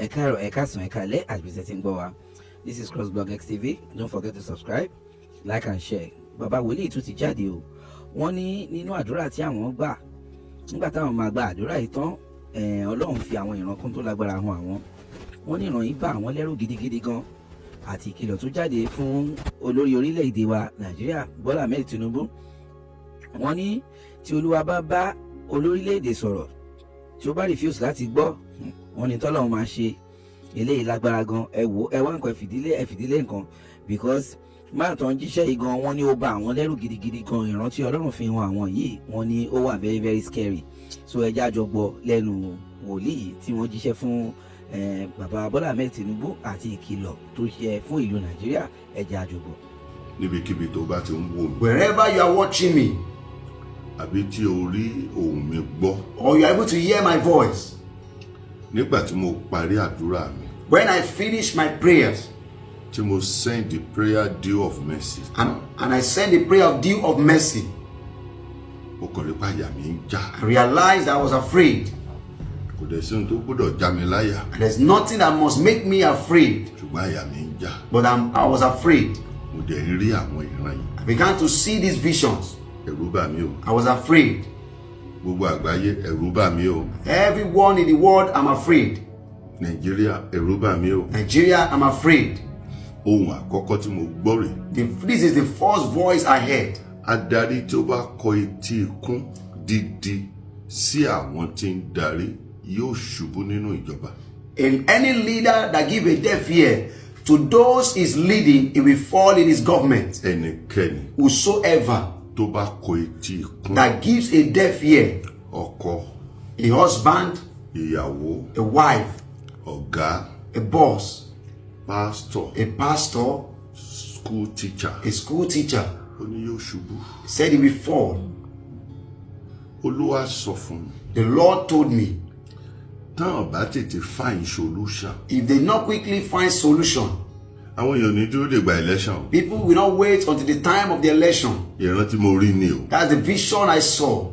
Ẹ káàárọ̀, ẹ káàsán, ẹ káalẹ́ àti bí ṣe ti ń gbọ́ wa. This is Crossblog XTV. Don't forget to subscribe, like and share. Bàbá wòlíì tún ti jáde o. Wọ́n ní nínú àdúrà tí àwọn gbà, nígbà táwọn máa gba àdúrà yìí tán, Ọlọ́run fi àwọn ìran kan tó lágbára hàn àwọn. Wọ́n ní ìran yìí bá àwọn lẹ́rù gidigidi gan, àti ìkìlọ̀ tó jáde fún olórí orílẹ̀-èdè wa Nàìjíríà, Bọ́lá Ahmed Tinubu. Wọ́n ní tí Olúwa bá bá olórílẹ̀-èdè sọ̀rọ̀, tí ó bá refuse láti gbọ́, wọ́n ní tọ́lọ́run máa ṣe eléyìí lágbára gan. Ẹ wò, ẹ wá nǹkan, ẹ fìdílé, ẹ fìdílé nǹkan, because máa tán jíṣẹ́ yìí gan, wọ́n ní ó bá àwọn lẹ́rù gidigidi gan. Ìrántí Ọlọ́run fi hàn àwọn yìí, wọ́n ní ó wà very very scary. So ẹ jẹ́ á jọ gbọ́ lẹ́nu wòlíì yìí tí wọ́n jíṣẹ́ fún bàbá Bọ́lá Ahmed Tinubu àti ìkìlọ̀ tó ṣe fún ìlú Nàìjíríà. Ẹ jẹ́ á jọ gbọ́. Níbikíbi tó bá ti ń wò mí, Wherever you are watching me, àbí tí o rí ohùn mi gbọ́, or you are able to hear my voice, nígbà tí mo parí àdúrà mi, when I finish my prayers, tí mo send the prayer dew of mercy, and I send the prayer of dew of mercy, mo kàn rí pàyà mi ń já. I realized I was afraid. Kò dẹ̀ sí ohun tó gbọ́dọ̀ já mi láyà, And there's nothing that must make me afraid, ṣùgbọ́n àyà mi ń já. But I was afraid. Mo dẹ̀ ń rí àwọn ìran yìí. I began to see these visions. Ẹ̀rù bà mí o. I was afraid. Gbogbo àgbáyé, ẹ̀rù bà mí o. Everyone in the world, I'm afraid. Nàìjíríà, ẹ̀rù bà mí o. Nigeria, I'm afraid. Ohun àkọ́kọ́ tí mo gbọ́ rè. This is the first voice I heard. Adarí tí ó bá kọ etí ikún dídí sí àwọn tí ń darí yóò ṣubú nínú ìjọba. In any leader that give a deaf ear to those he's leading, he will fall in his government. Ẹnikẹ́ni Whosoever tó bá kọ etí ikún, that gives a deaf ear, ọkọ, a husband, ìyàwó, a wife, ọ̀gá, a boss, pásítọ̀, a pastor, school teacher, a school teacher, ó ní yóò ṣubú. Said he will fall. Olúwa sọ fún mi, The Lord told me, tán bá tètè find solution, if they not quickly find solution, àwọn èèyàn ní dúró dè gba election. People will not wait until the time of the election. Ìran tí mo rí ni o. That's the vision I saw.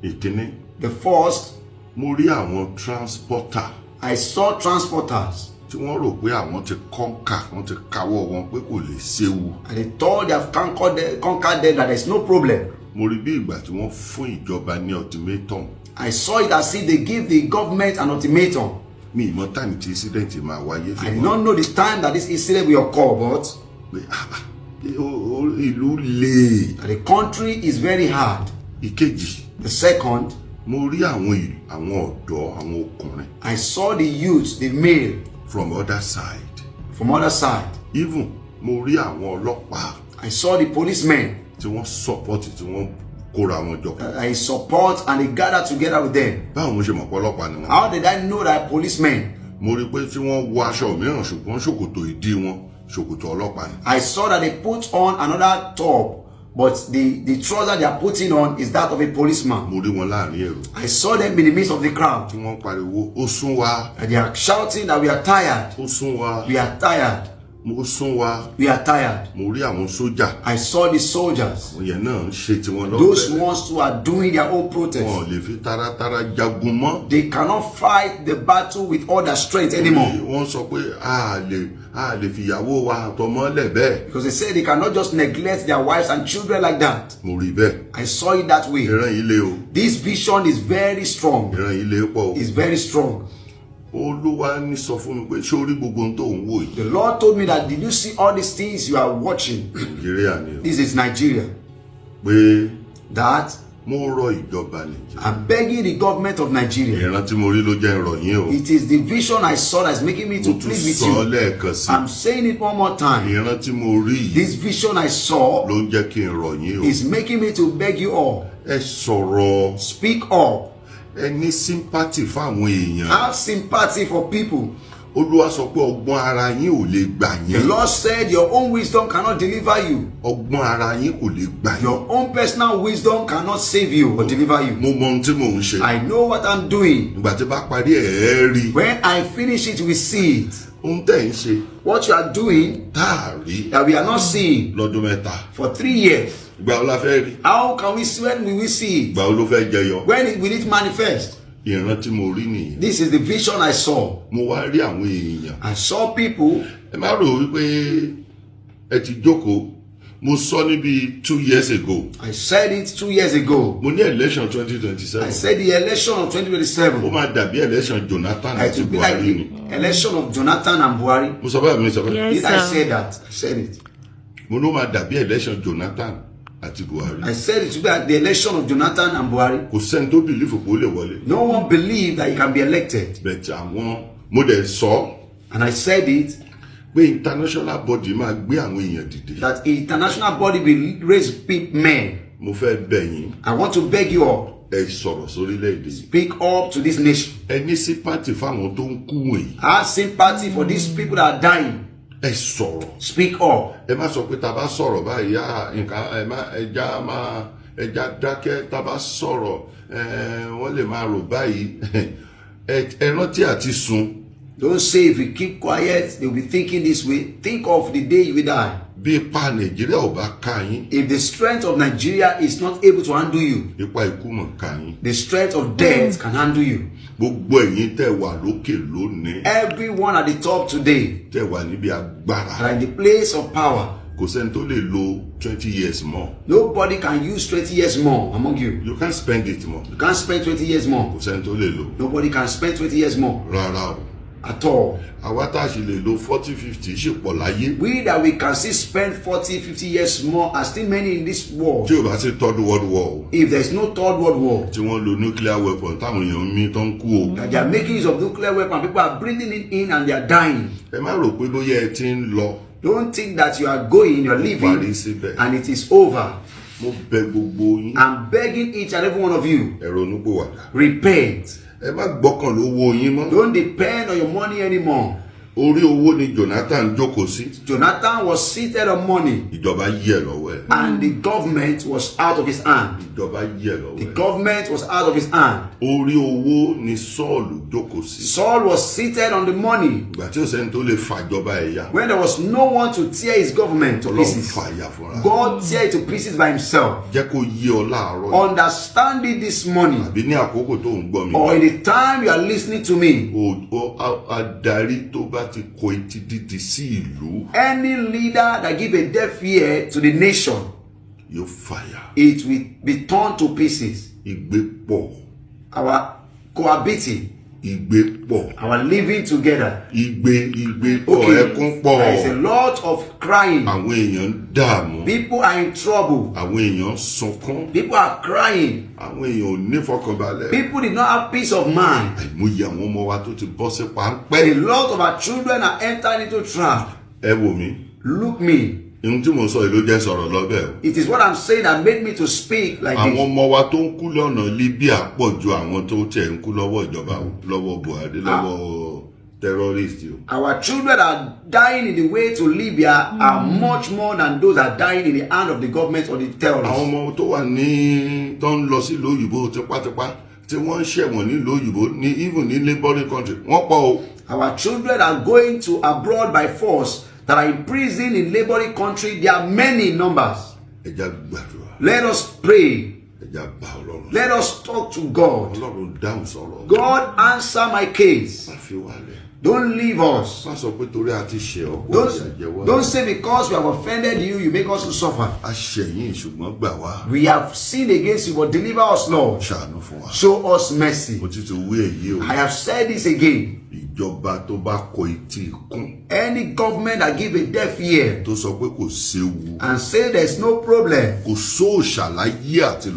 Ìkíní, The first, mo rí àwọn transporter I saw transporters tí wọ́n rò pé àwọn ti conquer, wọ́n ti káwọ́ wọn pé kò lè séwu. And they thought they have conquered them, that there's no problem. Mo rí bí ìgbà tí wọ́n fún ìjọba ní ultimatum. I saw it as if they give the government an ultimatum. Mi ì mọ time tí incident máa wáyé, I did not know the time that this incident will occur, but pé ah, ah, ìlú le. The country is very hard. Ìkejì, The second, mo rí àwọn àwọn ọ̀dọ́, àwọn ọkùnrin I saw the youth, the male, from other side. From other side. Even mo rí àwọn ọlọ́pàá I saw the policemen tí wọ́n support, tí wọ́n kóra wọn jọ. I support and they gather together with them. Báwo mo ṣe mọ̀ pé ọlọ́pàá ni wọ́n? How did I know that policemen? Mo rí i pé tí wọ́n wọ aṣọ mìíràn, ṣùgbọ́n ṣòkòtò ìdí wọn, ṣòkòtò ọlọ́pàá ni. I saw that they put on another top, but the trouser they are putting on is that of a policeman. Mo rí wọn láàrin èrò I saw them in the midst of the crowd. Tí wọ́n pariwo, "Ó sún wa." And they are shouting that we are tired. "Ó sún wa." We are tired. "Mo sún wa." We are tired. Mo rí àwọn sójà. I saw the soldiers. Àwọn yẹn náà ń ṣe tiwọn Those lọ́wọ́. Ones who are doing their own protest. Wọn ò lè fi taratara jagun mọ́. They cannot fight the battle with all their strength anymore. Wọ́n sọ pé a lè fìyàwó wa àtọmọ lẹ̀ bẹ́ẹ̀. Because they say they cannot just neglect their wives and children like that. Mo rí bẹ́ẹ̀. I saw it that way. Ìran yìí le o. This vision is very strong. Ìran yìí le pọ̀ o. It's very strong. Olúwa ní sọ fún mi pé, ṣé o rí gbogbo ohun tó ń wò yìí? The Lord told me that, did you see all these things you are watching? Nàìjíríà ni o. This is Nigeria. Pé That mo rọ ìjọba Nàìjíríà. I'm begging the government of Nigeria. Ìran tí mo rí ló jẹ́ ìròyìn o. It is the vision I saw that's making me to Mo tún plead with sọ you. Lẹ́ẹ̀kan sí. I'm saying it one more time. Ìran tí mo rí yìí This vision I saw ló ń jẹ́ kí n rọ̀ yín o. is making me to beg you all. Ẹ sọ̀rọ̀. Speak up. Ẹ ní sympathy fáwọn èèyàn. Have sympathy for people. Olúwa sọ pé ọgbọ́n ara yín ò lè gbà The yín. Lord said your own wisdom cannot deliver you. Ọgbọ́n ara yín kò lè gbà yín. Your own personal wisdom cannot save you or deliver you. Mo mọ ohun tí mò ń ṣe. I know what I'm doing. Ìgbà tí bá parí ẹ̀, ẹ́ rí. When I finish it, we see it. Ohun tẹ̀ ń ṣe What you are doing tá a rí that we are not seeing lọ́dún 3 for 3 years. Ìgbà wo la fẹ́ rí? How can we see? When will we see it? Ìgbà wo ló fẹ́ jẹyọ? When will it manifest? Ìran tí mo rí nìyẹn. This is the vision I saw. Mo wá rí àwọn èèyàn. I saw people. Ẹ má rò wípé ẹ ti jókòó. Mo sọ níbi 2 years ago. I said it 2 years ago. Mo ní election twenty twenty I seven said the election of ó 2027, máa dàbí election Jonathan it àti will be like Buhari ni. the election of Jonathan and Buhari. Mo sọ bẹ́ẹ̀, mi sọ bẹ́ẹ̀? Yes, Did I sir. say that? I said it. Mo ló máa dàbí election Jonathan àti Buhari. I said it will be like the election of Jonathan and Buhari. Kò sẹ́ni tó believe pé ó lè wọlé. No one believed that he can be elected. But àwọn mo dẹ̀ sọ And I said it pé international body máa gbé àwọn èèyàn dìde. that international body will raise men. Mo fẹ́ bẹ̀ yín. I want to beg you all, Ẹ sọ̀rọ̀ sórílẹ̀-èdè yìí. speak up to this nation. Ẹ ní sympathy fáwọn tó ń kú wọ̀nyí. Have sympathy for these people that are dying. Ẹ sọ̀rọ̀. Speak up. Ẹ má sọ pé tá a bá sọ̀rọ̀ báyìí, á nǹkan ẹ má ẹja má ẹja dákẹ́. Tá a bá sọ̀rọ̀ ẹ, wọ́n lè máa rò báyìí. Ẹ rántí àti sùn. Don't say if you keep quiet, they'll be thinking this way. Think of the day you will die. Bí ipa Nàìjíríà ò bá ká yín, If the strength of Nigeria is not able to handle you, ipa ikú mọ̀ ká yín. the strength of death can handle you. Gbogbo ẹ̀yin tẹ́ wà lókè lónìí, Everyone at the top today tẹ́ wà níbi agbára, are in the place of power. Kò sẹ́ni tó lè lo 20 years more. Nobody can use 20 years more among you. You can't spend it more. You can't spend 20 years more. Kò sẹ́ni tó lè lo. Nobody can spend 20 years more Rárá o. at all. Àwa tá a sì lè lo 40, 50 sì pọ̀ láyé. We that we can still spend 40, 50 years more are still many in this world. Tí o bá sí Third World War o, If there's no Third World War, tí wọ́n lo nuclear weapon táwọn èèyàn ń mí tó ń kú o. that they are making use of nuclear weapon, people are breathing it in and they are dying. Ẹ má rò pé bóyá ẹ ti ń lọ Don't think that you are going, you're parí leaving, síbẹ̀. and it is over. Mo bẹ̀ gbogbo yín. I'm begging each and every one of you, Ẹ ronúpìwàdà. Repent. Ẹ má gbọ́kàn lówó yín mọ́. Don't depend on your money anymore. Orí owó ni Jonathan jókòó sí. Jonathan was seated on money, Ìjọba yẹ̀ lọ́wọ́ ẹ̀. And the government was out of his hand. Ìjọba yẹ̀ lọ́wọ́ The ẹ̀. government was out of his hand. Orí owó ni Sọ́ọ̀lù jókòó sí. Saul was seated on the money Ìgbà tí ò sẹ́ni tó lè fàjọba ẹ̀ ya, when there was no one to tear his government to Ọlọ́run pieces. fàya fúnra. God tear it to pieces by himself. Jẹ́ kó yé ọ láàárọ̀ yìí, Understand it this morning, àbí ní àkókò tó ń gbọ́ mi. or in the time you are listening to me. Adarí tó bá ti kọ etí dídi sí ìlú Any leader that give a deaf ear to the nation, yóò fàya. it will be torn to pieces. Ìgbé pọ̀. Our cohabiting, Ìgbé pọ̀. Our living together. Igbe, igbe pọ̀. Okay, Ẹkún pọ̀. there is a lot of crying. Àwọn èèyàn ń dààmú. People are in trouble. Àwọn èèyàn ń sunkún. People are crying. Àwọn èèyàn ò nífọkànbalẹ̀. People did not have peace of mind. Àìmọye àwọn ọmọ wa tó ti bọ́ sí páńpẹ́. A lot of our children are entering into trap. Ẹ wò mí. Look me. Ohun tí mo sọ yìí ló jẹ́ sọ̀rọ̀ lọ́bẹ̀ o. It is what I'm saying that made me to speak like Àwọn this. ọmọ wa tó ń kú lọ́nà Libya pọ̀ ju àwọn tó tiẹ̀ ń kú lọ́wọ́ ìjọba o, lọ́wọ́ Buhari, lọ́wọ́ terrorist o. Our children are dying in the way to Libya are much more than those that are dying in the hand of the government or the Àwọn terrorists. ọmọ tó wà ní tó ń lọ sílùú òyìnbó tipátipá, tí wọ́n ń ṣẹ̀wọ̀n nílùú òyìnbó ní even ní neighboring country, wọ́n pọ̀ o. Our children are going to abroad by force that are in prison in neighboring country. There are many in numbers. Ẹ jẹ́ á gbàdúrà. Let us pray. Ẹ jẹ́ á bá Ọlọ́run. Let us talk to God. Ọlọ́run, dáhùn sọ̀rọ̀. God, answer my case. Má fi wá lẹ̀. Don't leave us. Má sọ pé torí a ti ṣẹ̀ ọ́ kó ìyà jẹ Don't, wá. don't say because we have offended you, you make us to suffer. A ṣẹ̀ yín, ṣùgbọ́n gbà wá. We have sinned against you, but deliver us, Lord. Ṣàánú fún wa. Show us mercy. Mo ti wí èyí o. I have said this again. Ìjọba tó bá kọ etí ikún, Any government that give a deaf ear tó sọ pé kò séwu, and say there's no problem, kò sóòṣà láyé àti